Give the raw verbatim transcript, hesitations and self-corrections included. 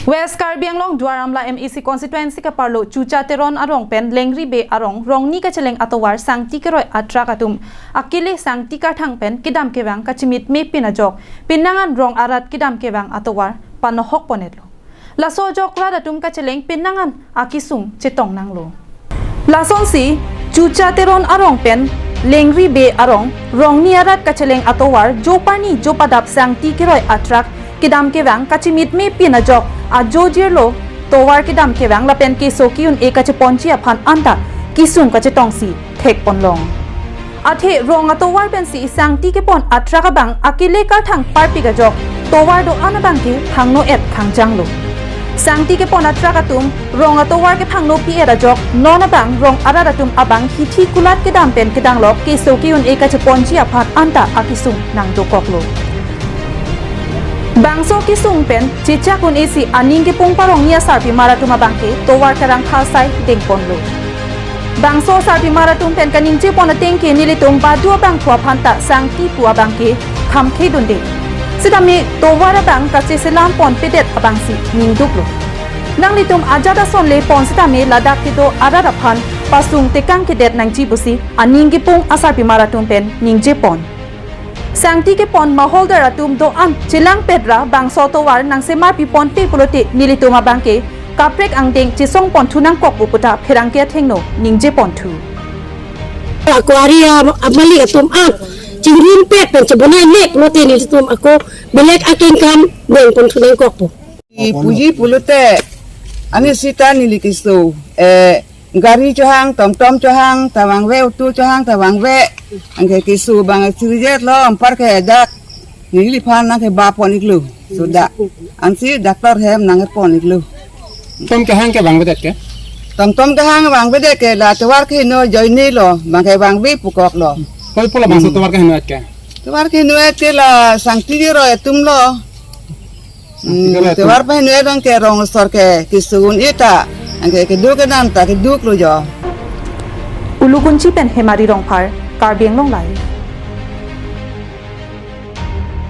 West Karbi Anglong Duar Amla M A C constituency kaparlo Chucha Teron arong pen Lengri Bey arong rongni kacheleng atovar sangti keroi atruck atum akele sangti karthang pen kedam kevang kachimitme pin ajok penang an rong arat kedam kevang atovar panohok ponetlo. Laso ajok rat atum kacheleng penang an akesung chetong nanglo. Lasonsi Chucha Teron arong pen Lengri Bey arong rongni arat kacheleng atovar jo parni jo padap sangti keroi atruck kedam kevang kachimitme pin ajok ajo jirlo tovar kedam kevang lapen keso ke-un-e kacheponji aphan anta kesung kachetongsi thekponlong. Athe rong atovar pensi sangti kepon atruck abang akele karthang parpik ajok tovar do-an abangke phangno-et khangjanglo. Sangti kepon atruck atum rong atovar kephangnopi-et ajok non abang rong arat atum abang hithi kulat kedam pen kedanglok keso ke-un-e kacheponji aphan anta akesung nangdokoklo. Bangso kesung pen chechak un-esi aning kepung parongni asarpimar atum abangke tovar karangtha asai dengponlo. Bangso asarpimar atum pen kaningjepon atengke nelitum badu abangphu aphanta sangti pu abangke khamkhedunde. Sitame tovar abang kacheselampon pedet abangsi ningduklo. Nanglitum ajat ason lepon sitame ladak kedo arat aphan pasung tekang kedet nangji pusi aning kepung asarpimar atum pen ningjepon. Sangti kepon maholdar atum do-an chelangpetra bangso tovar nangsemarpiponte pulote nelitum abangke kaprek angdeng chesongponthu nangkok pu puta pherangke athengno ningjeponthu. Ako ari a-, amalik atum an chingrimpet pen chebonai mek lote nelitum ako belek akengkam dengponthu nangkokpo. Ipuji pulote, ani sita neli keso, eh, gari chohang, tomtom chohang, ta vangve, auto chohang, ta vangve. Anke keso abang sirijet lo, anparke dak neliphan nangkebapon-iklo. Sudah. Ansi doctor hem nangkepon-iklo. Tom kehang ke vangvedet ke? Tomtom kehang vangvedet ke la tovar kehingno ajoine lo, abangke vangve pukoklo. Koi pulo bangso Hmm. tovar kehingno-et ke? Tovar kehingno-et ke la sangti keroi atum lo. Hmm, Tiga ratus. Tovar pahingno-et abangke rong asor ke keso un-e ta, anke keduk kedam ta keduklo jo. Ulukunchi pen Hemari Rongphar, Karbi Anglong Live.